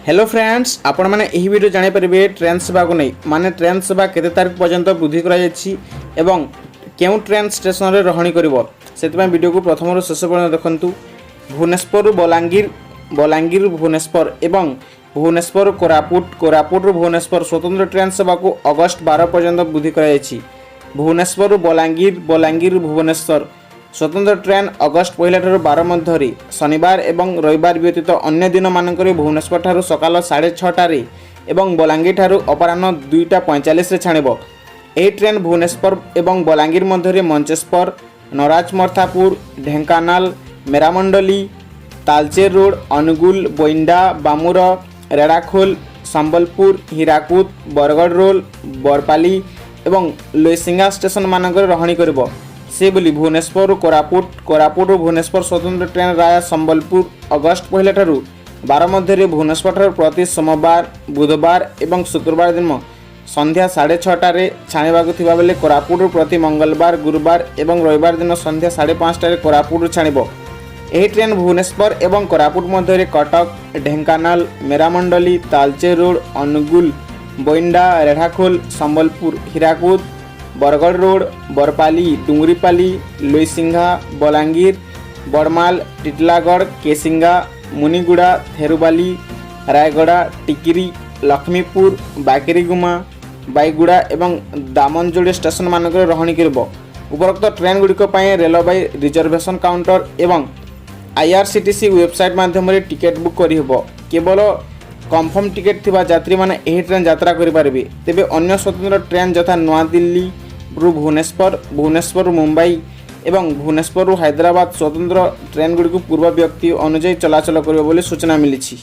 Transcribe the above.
Hello friends, ଆପଣମାନେ ଏହି video ଜାଣିପାରିବେ ଟ୍ରେନ୍ ସେବାକୁ ନେଇ, ମାନେ ଟ୍ରେନ୍ ସେବା କେତେ ତାରିଖ ପର୍ଯ୍ୟନ୍ତ ବୃଦ୍ଧି କରାଯାଇଛି ଏବଂ କେଉଁ ଟ୍ରେନ୍ ଷ୍ଟେସନରେ ରହଣି କରିବ। ସେଥିପାଇଁ ଭିଡ଼ିଓକୁ ପ୍ରଥମରୁ ଶେଷ ପର୍ଯ୍ୟନ୍ତ ଦେଖନ୍ତୁ। ଭୁବନେଶ୍ୱରରୁ ବଲାଙ୍ଗୀର, ବଲାଙ୍ଗୀରରୁ ଭୁବନେଶ୍ୱର ଏବଂ ଭୁବନେଶ୍ୱରରୁ କୋରାପୁଟ, କୋରାପୁଟରୁ ଭୁବନେଶ୍ୱର ସ୍ୱତନ୍ତ୍ର ଟ୍ରେନ୍ ସେବାକୁ ଅଗଷ୍ଟ 12 ପର୍ଯ୍ୟନ୍ତ ବୃଦ୍ଧି କରାଯାଇଛି। ଭୁବନେଶ୍ୱରରୁ ବଲାଙ୍ଗୀର, ବଲାଙ୍ଗୀରରୁ ଭୁବନେଶ୍ୱର ସ୍ୱତନ୍ତ୍ର ଟ୍ରେନ୍ ଅଗଷ୍ଟ 1ଠାରୁ 12 ମଧ୍ୟରେ ଶନିବାର ଏବଂ ରବିବାର ବ୍ୟତୀତ ଅନ୍ୟ ଦିନମାନଙ୍କରେ ଭୁବନେଶ୍ୱରଠାରୁ ସକାଳ 6:30ରେ ଏବଂ ବଲାଙ୍ଗୀରଠାରୁ ଅପରାହ୍ନ 2ଟା 45ରେ ଛାଣିବ। ଏହି ଟ୍ରେନ୍ ଭୁବନେଶ୍ୱର ଏବଂ ବଲାଙ୍ଗୀର ମଧ୍ୟରେ ମଞ୍ଚେଶ୍ୱର, ନରାଜ, ମର୍ଥାପୁର, ଢେଙ୍କାନାଳ, ମେରାମଣ୍ଡଳୀ, ତାଲଚେର ରୋଡ଼, ଅନୁଗୁଳ, ବଇଣ୍ଡା, ବାମୁର, ରେଢ଼ାଖୋଲ, ସମ୍ବଲପୁର, ହୀରାକୁଦ, ବରଗଡ଼ ରୋଡ଼, ବରପାଲି ଏବଂ ଲୋଇସିଙ୍ଗା ଷ୍ଟେସନମାନଙ୍କରେ ରହଣି କରିବ। ସେହିଭଳି ଭୁବନେଶ୍ୱରରୁ କୋରାପୁଟ, କୋରାପୁଟରୁ ଭୁବନେଶ୍ୱର ସ୍ୱତନ୍ତ୍ର ଟ୍ରେନ୍ ରାୟ ସମ୍ବଲପୁର ଅଗଷ୍ଟ 1ଠାରୁ 12 ମଧ୍ୟରେ ଭୁବନେଶ୍ୱରଠାରୁ ପ୍ରତି ସୋମବାର, ବୁଧବାର ଏବଂ ଶୁକ୍ରବାର ଦିନ ସନ୍ଧ୍ୟା 6:30ରେ ଛାଣିବାକୁ ଥିବାବେଳେ କୋରାପୁଟରୁ ପ୍ରତି ମଙ୍ଗଳବାର, ଗୁରୁବାର ଏବଂ ରବିବାର ଦିନ ସନ୍ଧ୍ୟା 5:30ରେ କୋରାପୁଟରୁ ଛାଣିବ। ଏହି ଟ୍ରେନ୍ ଭୁବନେଶ୍ୱର ଏବଂ କୋରାପୁଟ ମଧ୍ୟରେ କଟକ, ଢେଙ୍କାନାଳ, ମେରାମଣ୍ଡଳୀ, ତାଲଚେର ରୋଡ଼, ଅନୁଗୁଳ, ବଇଣ୍ଡା, ରେଢ଼ାଖୋଲ, ସମ୍ବଲପୁର, ହୀରାକୁଦ, ବରଗଡ଼ ରୋଡ଼, ବରପାଲି, ଡୁଙ୍ଗୁରିପାଲି, ଲୋଇସିଂହା, ବଲାଙ୍ଗୀର, ବଡ଼ମାଲ, ଟିଟିଲାଗଡ଼, କେସିଙ୍ଗା, ମୁନିଗୁଡ଼ା, ଥେରୁବାଲି, ରାୟଗଡ଼ା, ଟିକିରି, ଲକ୍ଷ୍ମୀପୁର, ବାକିରିଗୁମା, ବାଇଗୁଡ଼ା ଏବଂ ଦାମନଯୋଡ଼ି ଷ୍ଟେସନମାନଙ୍କରେ ରହଣି କରିବ। ଉପରୋକ୍ତ ଟ୍ରେନ୍ଗୁଡ଼ିକ ପାଇଁ ରେଳବାଇ ରିଜର୍ଭେସନ୍ କାଉଣ୍ଟର ଏବଂ ଆଇଆର୍ସିଟିସି ୱେବସାଇଟ୍ ମାଧ୍ୟମରେ ଟିକେଟ୍ ବୁକ୍ କରିହେବ। କେବଳ କନଫର୍ମ ଟିକେଟ୍ ଥିବା ଯାତ୍ରୀମାନେ ଏହି ଟ୍ରେନ୍ ଯାତ୍ରା କରିପାରିବେ। ତେବେ ଅନ୍ୟ ସ୍ୱତନ୍ତ୍ର ଟ୍ରେନ୍ ଯଥା ନୂଆଦିଲ୍ଲୀରୁ ଭୁବନେଶ୍ୱର, ଭୁବନେଶ୍ୱରରୁ ମୁମ୍ବାଇ ଏବଂ ଭୁବନେଶ୍ୱରରୁ ହାଇଦ୍ରାବାଦ ସ୍ୱତନ୍ତ୍ର ଟ୍ରେନ୍ଗୁଡ଼ିକୁ ପୂର୍ବ ବିଜ୍ଞପ୍ତି ଅନୁଯାୟୀ ଚଳାଚଳ କରିବ ବୋଲି ସୂଚନା ମିଳିଛି।